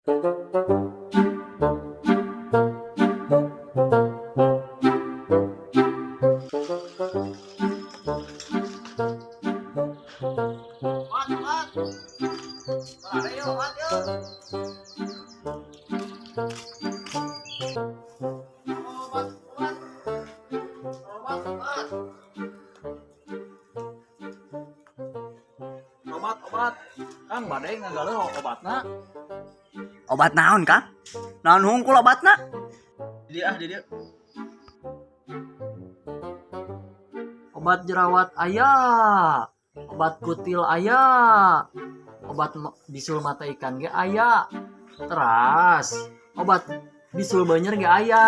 Obat, obat. Ada yuk, obat yuk. Obat, obat. Obat, obat. Obat, obat. Kang, bade ngagaleuh obatna. Obat naon, Kang? Naon hungkul obatna? Dia ah, dia. Obat jerawat aya, obat kutil aya, obat bisul mata ikan ge aya, teras obat bisul beunyer ge aya.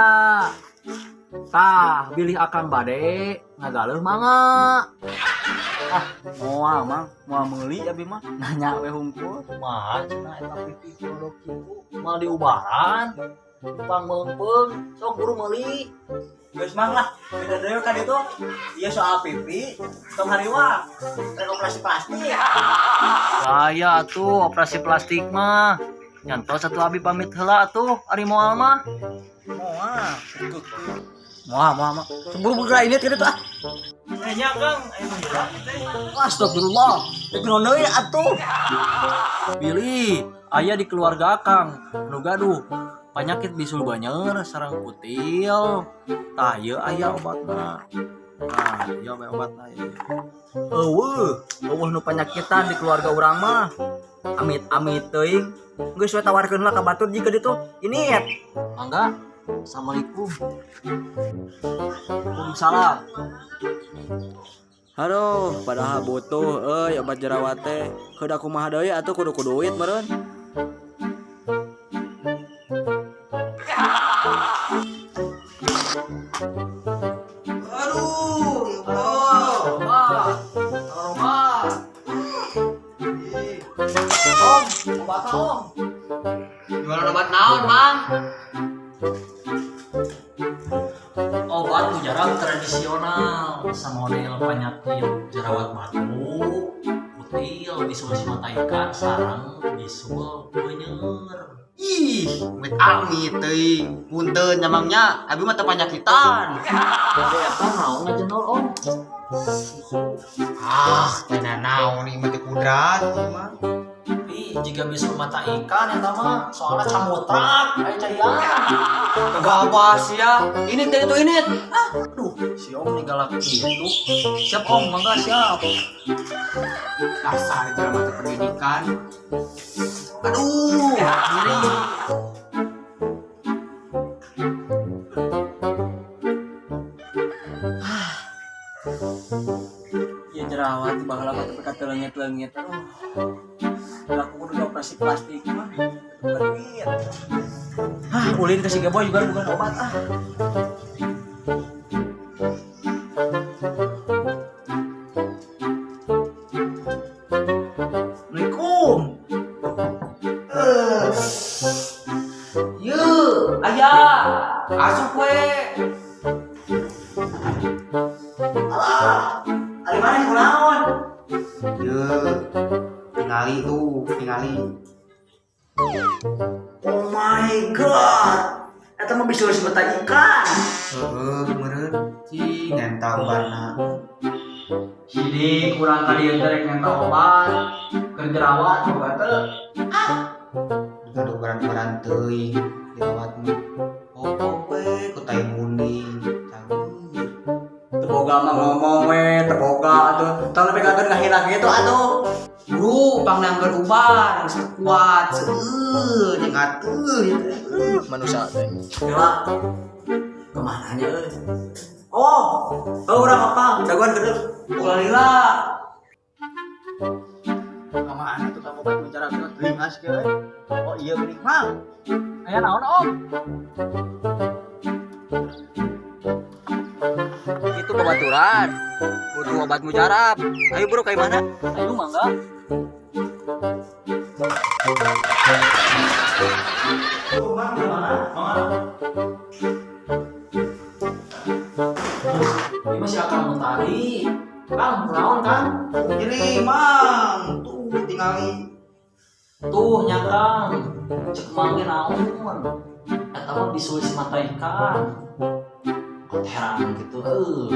Tah, bilih akang bade ngagaleuh mangga. Moal, Mang, moal meuli abi mah. Nanya we hungkul. Kumaha cenah eta pipi produk kitu moal diubaran. Pang meungpeung, sok buru meuli. Geus, Mang, lah, beda deui ka ditu. Ieu soal pipi, tong hariwang. Rek operasi plastik. Gaya atuh operasi plastik mah. Nyantos atuh, abi pamit heula atuh ari moal mah. Moal. Moal, moal, moal. Buru bergerak ini ka ditu ah. Nya Kang, aya nu hilang teh. Astagfirullah. Rek naon deui atuh? Bilih aya di keluarga Akang nu gaduh penyakit bisul beunyer sareng kutil. Tah, ieu aya obatna. Nah, ieu we obatna ieu. Euweuh, euweuh nu panyakitan di keluarga urang mah. Amit-amit teuing. Geus we, tawarkeun lah ka batur jika ditu. Ini. Mangga. Assalamualaikum. Waalaikumsalam. Aduh, padahal butuh euy obat jerawat teh. Kedah kumaha deui atuh, kudu ku duit meureun. Aduh, ya Allah. Obat. Obat. Om, obat, Om. Jualan obat naon, Mang? Obat mujarab tradisional sama model penyakit jerawat batu, kutil, bisul si mata ikan, sareng bisul beunyer. Ih, amit amit teuing. Punten nyamangnya, abi mah teu panyakitan. Ada eta naon ngajenol, Om? Ah, teh naon ieu mah teh kudrat ieu mah. Ih, jika bisul mata ikan eta mah soalnya camutrak aya caian. Kagak ya. Ini teh itu ini. Aduh, si Om nih galak gitu. Siap Om, mangga siap. Dasar jelema teu pendidikan. Aduh, nyeri. Ya jerawat baheula mah teu ka leungit-leungit. Aduh. Aku kudu operasi plastik mah. Bukan duit. Ah, ulin ke si Geboy juga bukan obat ah. Assalamualaikum. Yeuh, aya. Asup we. Alah, ari maneh kunaon? Yeuh, tingali tuh, tingali. Oh my God. Eta mah bisul si mata ikan. Heeh, meureun cing nenta obatna. Sini kurang ka dieu teh rek minta obat keur jerawat boga teu. Gaduh beran-beran teuing jerawat mah. Pokok we ku tai munding. Cager. Teu boga mah ngomong we, teu boga atuh. Tong nepi ka ngahina kitu atuh. Buru pangnangkeun ubar geus teu kuat seueur jeung atuh ieu teh. Manusia teh. Gila. Kemana nya euy? Oh, oh urang apa? Dagoan gede. Ulah lila. Kamana tuh kamu obat mujarab lingas kieu euy? Oh iya geuning, Mang. Aya naon, Om? Itu babaturan. Butuh obat mujarab. Ayo bro, kayak mana? Ayo mangga. Oh, Mang, mana? Mang. Ini masih akang mau tadi. Kang, kunaon Kang? Nyeri, Mang. Tuh tingali. Tuh nya Kang, cek Mang ge naon? Eta mah bisul si mata ikan. Kok heran gitu heuh.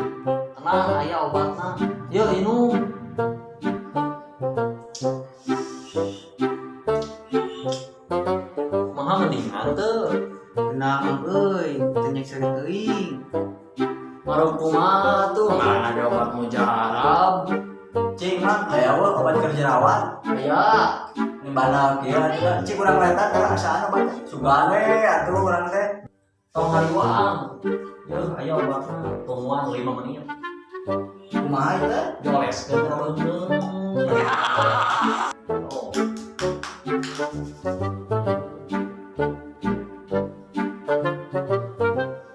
Tenang aya obatna. Yeuh inum. Kumaha mendingan teu? Tenang Mang euy, teu nyeksa teuing. Marung kumaha tuh ngaranna ge obat mujarab. Cing Mang, aya we obat keur jerawat. Aya. Nimbana kieu atuh. Cing urang letan kana asaan obatnya. Sugan we atuh urang teh. Tong hariwang. Yeuh aya obatna, tungguan 5 menit. Kumaha ieu teh? Dioleskeun kana beungeut. Oh.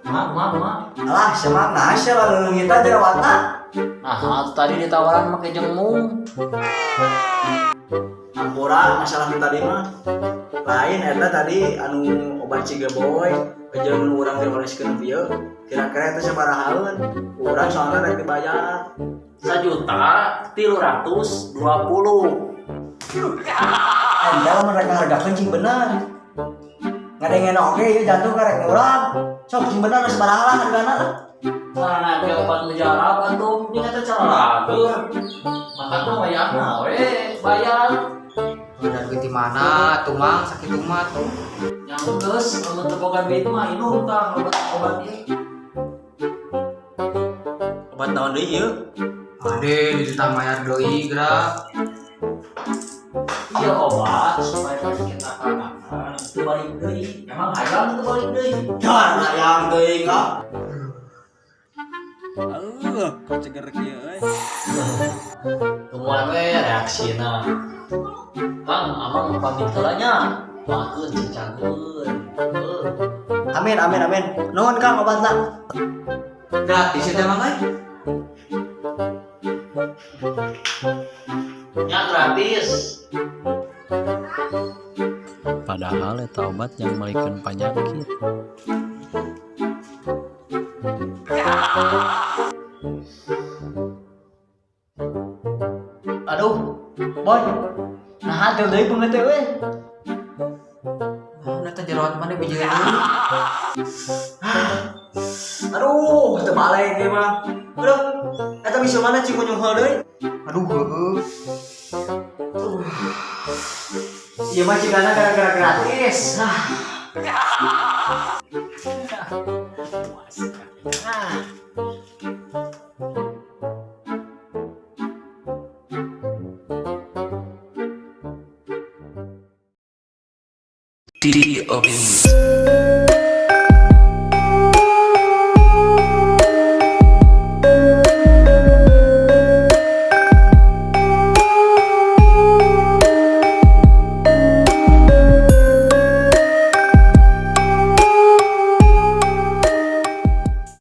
Mak, mak, mak. Alah, sia Mang, nah sia laleungitan jerawatna. Nah, tadi ditawaran make jengmung. Ampura masalah nu tadi mah. Lain eta tadi anu obat Cigeboy jeung nu urang dioleskeun ieu. Kira-kira eta sabarahaeun? Urang soalna rek dibayar. 1.320.000. Ente lamun rek ngahargakeun cing bener. Ngadengen oge ieu jantung karek ngurang. Sok cing bener sabaraha lah hargana lah. Sarana ge obat mujarab atuh, ning eta cara lager. Maka mah wayahna we bayar. Udah duit di mana tuh Mang, sakit mah tuh. Yang geus lamun teu boga duit mah inum tah obat-obat ieu. Obat naon deui ieu? Ade di mayar deui geura. Iya obat supaya penyakit akang teu balik deui. Emang hayang teu balik deui. Jar hayang teuing ah. Kok ceger kieu euy. Tungguan we reaksina. Kang, amang pamit heula nya. Doakeun cing cageun. Heuh. Amin amin amin. Nuhun Kang obatna. Gratis ya Mang euy. Nya gratis. Padahal eta obat yang malikeun panyakit. Aduh, boy. Nah, teu deui beungeut teh euy. Nah, eta jerawat mana bijil deui. Aduh, teu balik ieu mah. Aduh, eta bisul mana cing kunyung heul deui? Aduh heueuh. Ieu mah cigana gara-gara gratis. Ah. D-O-B.